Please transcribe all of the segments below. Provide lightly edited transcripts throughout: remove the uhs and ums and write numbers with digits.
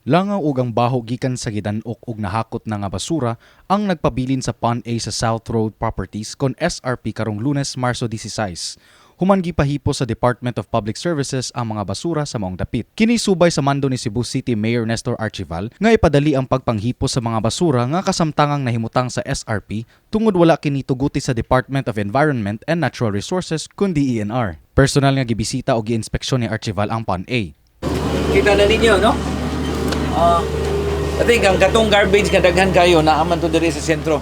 Langaw ug ang baho gikan sa gidan-ok ug nahakot na nga basura ang nagpabilin sa Pond A sa South Road Properties kon SRP karong Lunes, Marso 16. Human gipahipo sa Department of Public Services ang mga basura sa maong dapit. Kini subay sa mando ni Cebu City Mayor Nestor Archival nga ipadali ang pagpanghipo sa mga basura nga kasamtangang nahimutang sa SRP tungod wala kini tuguti sa Department of Environment and Natural Resources kun DENR. Personal nga gibisita o giinspeksyon ni Archival ang Pond A. Kita na ninyo, no? I think ang katong garbage nga daghan kayo naa man to diri sa sentro.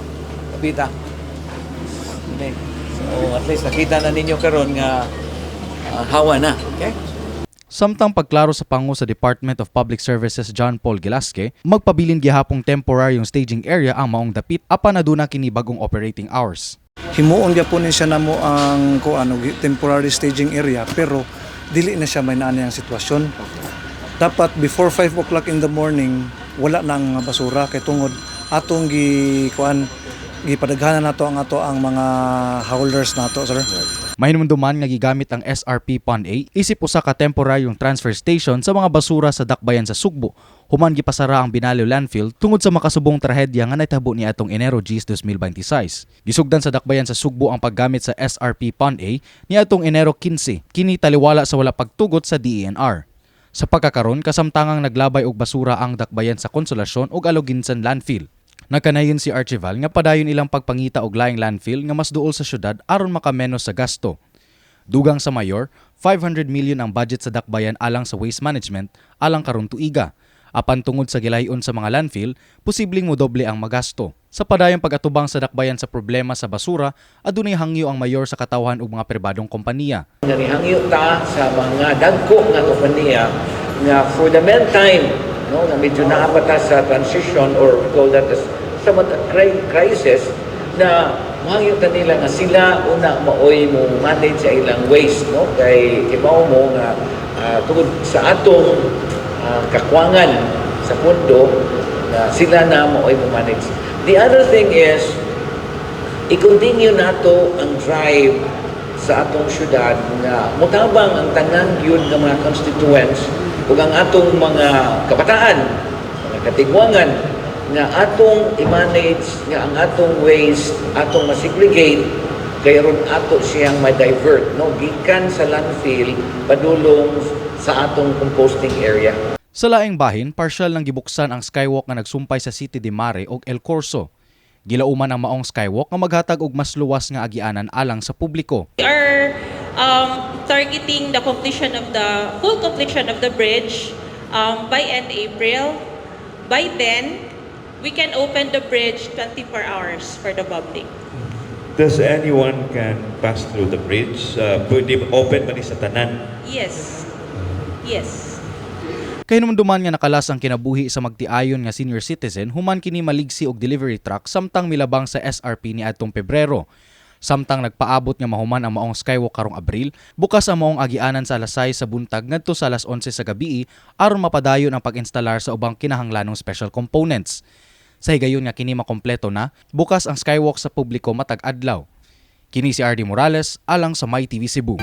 Kapita. Okay. So at least nakita na ninyo karon nga hawa na. Okay? Samtang pagklaro sa pangu sa Department of Public Services John Paul Gilasque, magpabilin gihapong temporary staging area ang maong dapit apan aduna kini bagong operating hours. Himuon gyapon ni siya namo ang kuan og temporary staging area, pero dili na siya may naani ang sitwasyon. Dapat before 5 o'clock in the morning wala na ang mga basura kay tungod atong gi kuan, gipadaghanan nato ang ato ang mga haulers nato, sir. Mahinumduman nga gigamit ang SRP Pond A isip usa ka temporaryong transfer station sa mga basura sa dakbayan sa Sugbo. Human gipasara ang Binaliw Landfill tungod sa makasubong trahedya nga nahitabo ni atong Enero 10, 2026. Gisugdan sa dakbayan sa Sugbo ang paggamit sa SRP Pond A ni atong Enero 15. Kini taliwala sa wala pagtugot sa DENR. Sa pagkakaron, kasamtangang naglabay og basura ang dakbayan sa Consolacion ug Aloguinsan Landfill. Nagkanayon si Archival nga padayon ilang pagpangita og laing landfill nga mas duol sa syudad aron makamenos sa gasto. Dugang sa mayor, 500 million ang budget sa dakbayan alang sa waste management alang karon tuiga. Apan tungod sa gilayon sa mga landfill, posibleng modoble ang magasto. Sa padayong pag-atubang sa dakbayan sa problema sa basura, adunay hangyo ang mayor sa katawhan ug mga pribadong kompanya. Nga nihangyo ta sa mga dagko nga kompanya nga for the meantime, no, nga medyo naa pa ta sa transition or we call that as somewhat a crisis, na mohangyo ta nila nga sila una maoy mo manage sa ilang waste, no, kay kibaw mo nga tungod sa atong kakwangan sa pondo na sila na maoy mo manage. The other thing is i-continue nato ang drive sa atong syudad nga mutabang ang tanan gyud nga mga constituents ug ang atong mga kabataan, mga katigwangan, nga atong i-manage nga ang atong waste atong masegregate kay aron ato siyang ma-divert, no, gikan sa landfill padulong sa atong composting area. Sa laing bahin, partial nang gibuksan ang skywalk nga nagsumpay sa City de Mare ug El Corso. Gilauman ang maong skywalk nga maghatag og mas luwas nga agianan alang sa publiko. We are targeting the completion of the full completion of the bridge by end April. By then, we can open the bridge 24 hours for the public. Does anyone can pass through the bridge? Pwede open ba ni sa tanan? Yes. Kahinumduman nga nakalas ang kinabuhi sa magtiayon nga senior citizen human kini maligsi og delivery truck samtang milabang sa SRP ni adtong Pebrero. Samtang nagpaabot nga mahuman ang maong skywalk karong Abril, bukas ang maong agianan sa alas 6 sa buntag ngadto sa alas 11 sa gabi aron mapadayon ang pag-instalar sa ubang kinahanglanong special components. Sa higayon nga kini makompleto na, bukas ang skywalk sa publiko matag adlaw. Kini si RD Morales alang sa My TV Cebu.